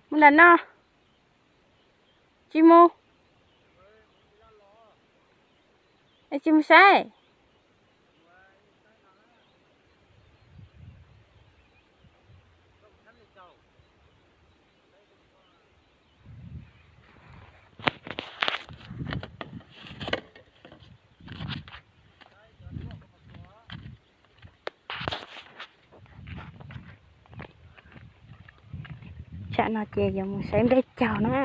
Mus nram no. Tsis mus. Es tsis mus saib. Tsam no ces yuav mus saib nplej caug na.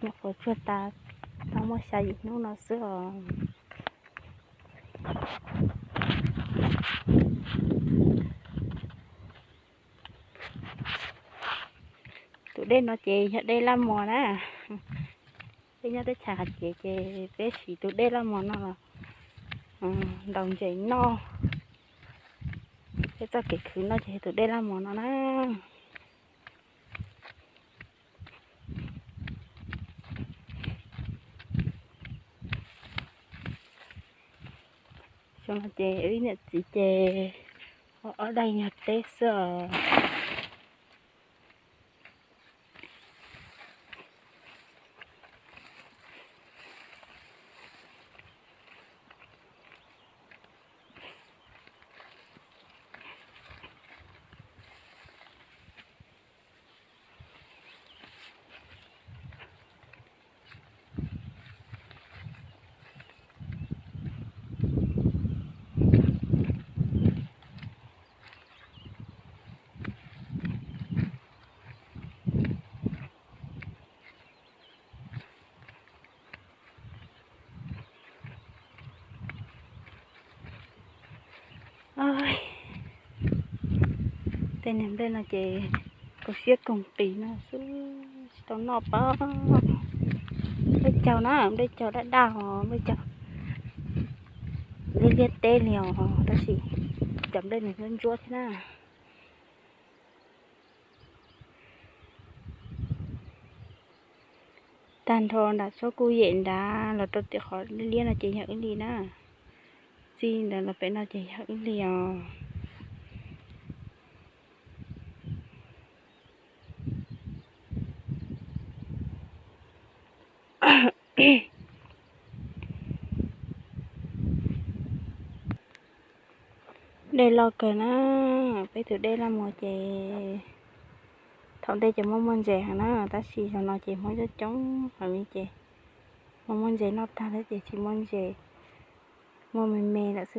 Nyuam qhuav tsuag tas tau muaj xya yim hnub no xwb os. Tus dej no ces yog dej laj mos na. Peb nyob teb chaws Hav Cev ces peb siv tus dej laj mos no los ntaus ntses noj. Peb txoj kev khwv noj ces tus dej laj mos no na. Xyoo no ces wb niam txiv ces ob daim nyuag teb xwb os. Tej niag nplej no ces koom siab koom qis no xwb, tsis tau noj pab. Nplej caug na, nplej caug daj daj os, nplej caug liab liab teb li os, tab sis cov nplej nws ntsuab ntsuab thiab na. Tag nrho nram tsob kuj yem nrad los rau tim qhov liab liab no ces yog wb li na. Txij ntawd los pem no ces yog wb li os. Dej loj kawg na, peb tus dej laj mos ces thaum ntej ces muaj muaj ntses heev na, tab sis zaum no ces Hmoob coob coob heev li ces muaj muaj ntses noj tag lawm ces tsis muaj ntses, muaj me me lawm xwb.